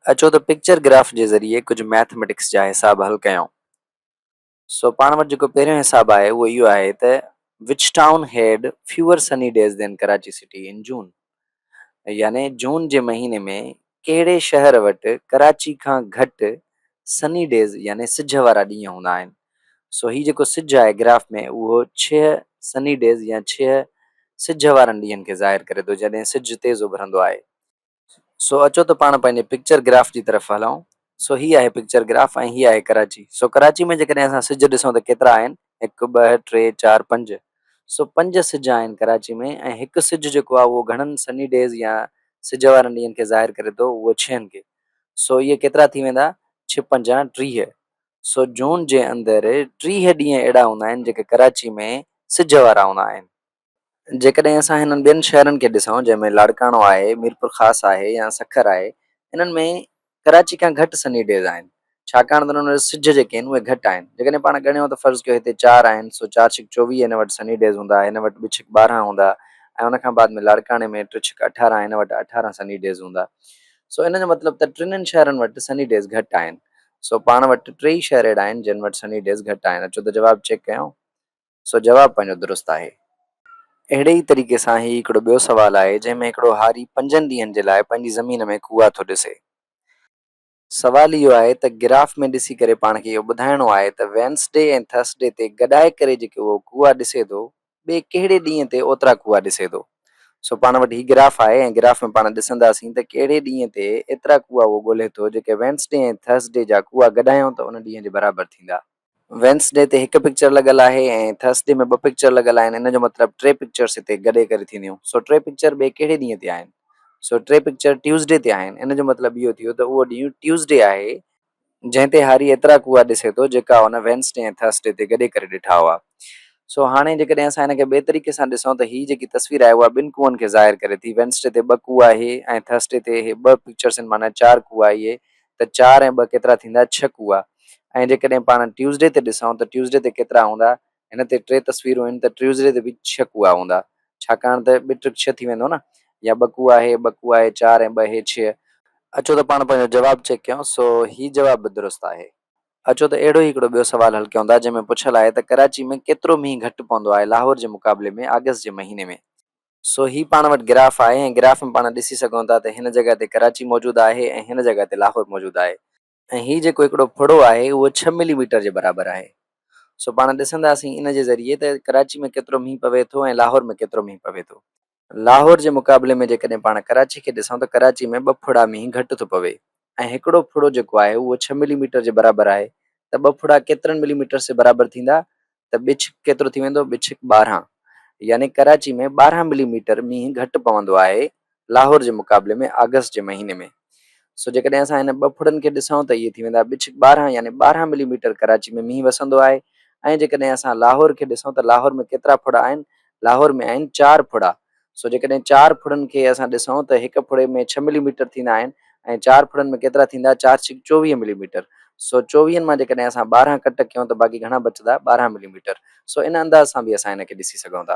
اچو ته picture graph جي ذريعي ڪجهه ميٿميٽڪس جا حساب حل ڪيون. سو پاڻ وٽ جيڪو پهريون حساب آهي اهو اهو آهي ته Which town had fewer sunny days than Karachi city in June؟ يعني جون جي مهيني ۾ ڪهڙي شهر وٽ ڪراچي کان گهٽ سني ڊيز يعني سج وارا ڏينهن هوندا آهن. سو هي جيڪو سج آهي گراف ۾ اهو ڇهه سني ڊيز يا ڇهه سج وارن ڏينهن کي ظاهر ڪري ٿو جڏهن سج تيز اڀرندو آهي. سو اچو ته پاڻ پنهنجي پڪچر گراف جي طرف هلون. سو هي آهي پڪچر گراف ۽ هي آهي ڪراچي. سو ڪراچي ۾ جيڪڏهن اسان سج ڏسون ته ڪيترا آهن؟ هڪ، ٻه، ٽي، چار، پنج. سو پنج سج آهن ڪراچي ۾ ۽ هڪ سج جيڪو آهي اهو گهڻن سني ڊيز يا سج وارن ڏينهن کي ظاهر ڪري ٿو اهو ڇهن کي. سو اهي ڪيترا ٿي ويندا؟ ڇهه پنجان 30. سو جون جي اندر 30 ڏينهن اهڙا هوندا آهن جيڪي ڪراچي ۾ سج وارا هوندا آهن. جيڪڏهن اسان هنن ٻين شهرن کي ڏسون جنهن ۾ لاڙڪاڻو آهي، ميرپورخاص آهي يا سکر آهي انهن ۾ ڪراچي کان گهٽ سني ڊيز آهن ڇاڪاڻ ته انهن وٽ سج جيڪي آهن اهي گهٽ آهن جيڪڏهن پاڻ ڳڻيون ته فرض ڪيو هتي چار آهن سو چار ڇڪ 24 هن وٽ سني ڊيز هوندا هن وٽ ٻه ڇڪ 12 هوندا ۽ ان کان بعد ۾ لاڙڪاڻي ۾ ٽي ڇڪ 18 هن وٽ 18 سني ڊيز هوندا سو ان جو مطلب ته ٽنهن شهرن وٽ سني ڊيز گهٽ آهن سو پاڻ وٽ ٽي ئي شهر اهڙا آهن جن وٽ سني ڊيز گهٽ آهن اچو ته جواب چيڪ ڪيون. سو جواب پنهنجو درست آهي. اهڙي ئي طريقي سان هي هڪڙو ٻيو سوال آهي جنهن ۾ هڪڙو هاري پنجن ڏينهن جي لاء پنهنجي زمين ۾ ڪوئا ٿو ڏسي. سوال اهو آهي ته گراف ۾ ڏسي ڪري پاڻ کي اهو ٻڌائڻو آهي ته وينسڊي ۽ ٿرسڊي تي گڏائي ڪري جيڪي اهو ڪوئا ڏسي ٿو ٻئي ڪهڙي ڏينهن تي اوترا ڪوئا ڏسي ٿو. سو پاڻ وٽ هي گراف آهي ۽ گراف ۾ پاڻ ڏسنداسين ته ڪهڙي ڏينهن تي ايترا ڪوئا اهو ڳولهي ٿو جيڪي وينسڊي ۽ ٿرسڊي جا ڪوئا گڏايون ته ان ڏينهن جي برابر ٿيندا. وينسڊي تي هڪ پڪچر لڳل آهي ۽ ٿرسڊي ۾ ٻه پڪچر لڳل آهن ان جو مطلب ٽي پڪچرس هتي گڏي ڪري ٿينديون سو ٽي پڪچر ٻئي ڪهڙي ڏينهن تي آهن سو ٽي پڪچر ٽيوزڊي تي آهن ان جو مطلب اهو ٿيو ته اهو ڏينهن ٽيوزڊي آهي جنهن تي هاري ايترا ڪوئا ڏسي ٿو جيڪا هن وينسڊي ۽ ٿرسڊي تي گڏي ڪري ڏٺا هئا سو هاڻي جيڪڏهن اسان هن کي ٻئي طريقي سان ڏسون ته هي جيڪي تصوير آهي اها ٻن ڪوئن کي ظاهر ڪري ٿي وينسڊي تي ٻه ڪوئا اهي ۽ ٿرسڊي تي اهي ٻه پڪچرس آهن معنيٰ چار ڪوئا اهي ته چار ۽ ٻه ڪيترا ٿيندا؟ ڇهه ڪوئا. ۽ جيڪڏهن پاڻ ٽيوزڊي تي ڏسون ته ٽيوزڊي تي ڪيترا هوندا؟ هن تي ٽي تصويرون آهن ته ٽيوزڊي تي به ڇهه ڪوئا هوندا. ڇاڪاڻ ته ٻه ٽرڪ ڇهه ٿي ويندو نه. يا ٻه ڪوئا هي، ٻه ڪوئا هي، چار ۽ ٻه هي ڇهه. اچو ته پاڻ پنهنجو جواب چيڪ ڪيون. سو هي جواب به درست آهي. اچو ته اهڙو ئي هڪڙو ٻيو سوال حل ڪيون ٿا جنهن ۾ پڇيل آهي ته ڪراچي ۾ ڪيترو مينهن گهٽ پوندو آهي لاهور جي مقابلي ۾ آگسٽ جي مهيني ۾. سو هي پاڻ وٽ گراف آهي ۽ گراف ۾ پاڻ ڏسي سگهون ٿا ته هن جڳهه تي ڪراچي موجود آهي ۽ هن جڳهه تي لاهور موجود آهي. ۽ هي جيڪو هڪڙو ڦڙو آهي اهو ڇهه ملي ميٽر جي برابر آهي. سو پاڻ ڏسنداسين ان جي ذريعي ته ڪراچي ۾ ڪيترو مينهن پوي ٿو ۽ لاهور ۾ ڪيترو مينهن پوي ٿو. لاهور جي مقابلي ۾ جيڪڏهن پاڻ ڪراچي کي ڏسون ته ڪراچي ۾ ٻه ڦڙا مينهن گهٽ ٿو پوي ۽ هڪڙو ڦڙو جيڪو آهي اهو ڇهه ملي ميٽر جي برابر آهي ته ٻه ڦڙا ڪيترن ملي ميٽرس جي برابر ٿيندا ته ٻه ڇڪ ڪيترو ٿي ويندو؟ ٻه ڇڪ 12 يعني ڪراچي ۾ 12 ملي ميٽر مينهن گهٽ پوندو آهي لاهور جي مقابلي ۾ آگسٽ جي مهيني ۾. سو جيڪڏهن اسان هن ٻه ڦڙن کي ڏسون ته اهي ٿي ويندا ٻه ڇڪ 12 يعني 12 ملي ميٽر ڪراچي ۾ مينهن وسندو آهي ۽ جيڪڏهن اسان لاهور کي ڏسون ته لاهور ۾ ڪيترا ڦڙا آهن؟ لاهور ۾ آهن چار ڦڙا. سو جيڪڏهن چار ڦڙن کي اسان ڏسون ته هڪ ڦڙي ۾ ڇهه ملي ميٽر ٿيندا آهن ۽ چار ڦڙن ۾ ڪيترا ٿيندا چار ڇڪ 24 ملي ميٽر. سو چوويهن مان جيڪڏهن اسان 12 ڪٽ ڪيون ته باقي گهڻا بچندا 12 ملي ميٽر. سو ان انداز سان به اسان هن کي ڏسي سگهون ٿا.